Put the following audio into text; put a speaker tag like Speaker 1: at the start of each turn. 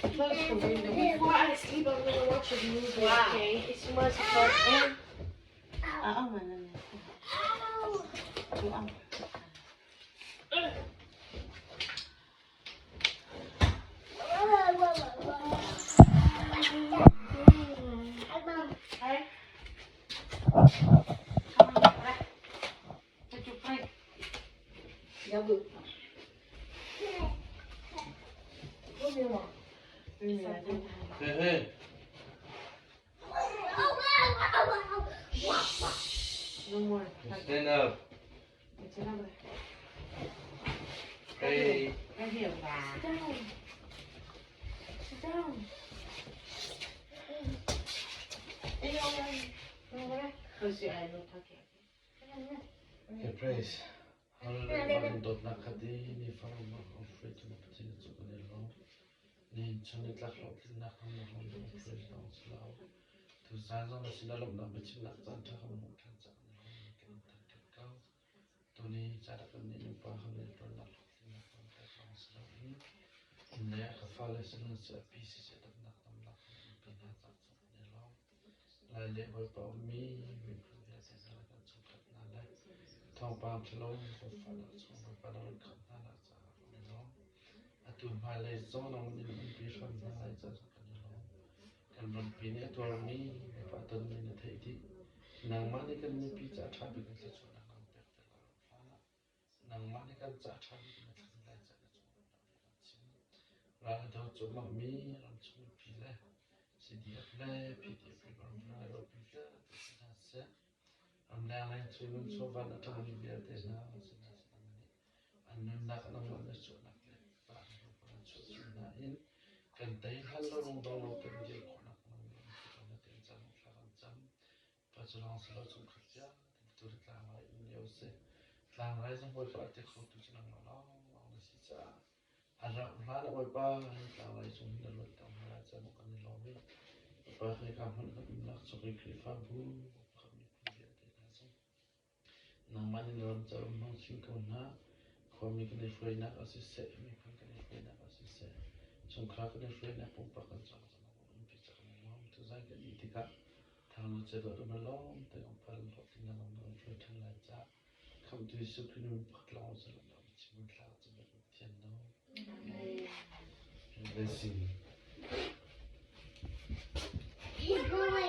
Speaker 1: Close the window.
Speaker 2: Before I sleep, I'm gonna watch a movie, okay? It's much fun.
Speaker 3: Hey, hey.
Speaker 1: No more.
Speaker 3: Stand up. Hey.
Speaker 2: Sit down. Sit down.
Speaker 3: Okay, praise. Hallelujah. Kan dawtnak kha di ni fang ma kan free tu na Pathian cu kan i lawm. Nihin chun ni tlak hlawhtlinnak kan na hong kan free lawng si lo. Tu zan zong na sin a lawmhnak biachimnak caan ṭha kan hmuh ṭhan cang kan i lawm kan thangṭhat ko. Tuni ca kan nih nupa kan i tonnak hlawhtlinnak kan pek lawng si loin inn le ka fale sin seh pi siseh damnak damnak kan umpi hna cang cu kan i lawm. Lai le Bawipa ummi miphun vialte hna le kan chungkhat hna le thawngpang ṭhalo zawtfahnak chung Bawipa na run khamh hna nak caah kan i lawm. Atu hmailei zong nang in umpi hram hna lai caah kan i lawm. Kan rampi nih a tuarmi Bawipa tonmi na theih dih. Nangmah nih kan mipi caah ṭha bik in thluachuahnak na pek te lai hlan ah nangmah nih kan caah ṭha bik in na thlen lai caah na cung kan chim. Ral a do cuahmahmi ramchung mipi le CDF le PDF rampi vialte si hna seh. Ramleng leng chung chawvan a ṭangmi vialte hna si hna seh nih an nunnak nangmah na chuahnak le pa an chuah cun nain kan tei hlan lo rungdong lo kan dir khawhnak nangmah na tin cang thla kan cam. Pa cu lawng si lo chungkhat vialte tu le tlangrai um lio si. Tlangrai zong Bawipa a ti kho tu cu nangmah lawnglawng na si caah a rauh hlan ah Bawipa hi tlangrai cung hin na luat ter hna lai caah kan i lawm i Bawipa hika hmun kan umnak chung i Khrihfabu kan miphun vialte hna zong nangmah nih na ram ca ram hmang chin ko hna. Khuami kan i hruainak ah siseh, miphun kan i hruainak ah siseh, chungkhar kan i hruainak pumpak kan cawng zong umpi ca kan i lawm. Tuzan kan ih tikah Thangnu cedawh dum lawm te ong pal hlawhtling na lam na hruai ṭhan lai ca khamhtu Jesuh Khrih min pakhat lawng sa lam lam chim thla cam Pathian no. Blessing.
Speaker 4: He's going.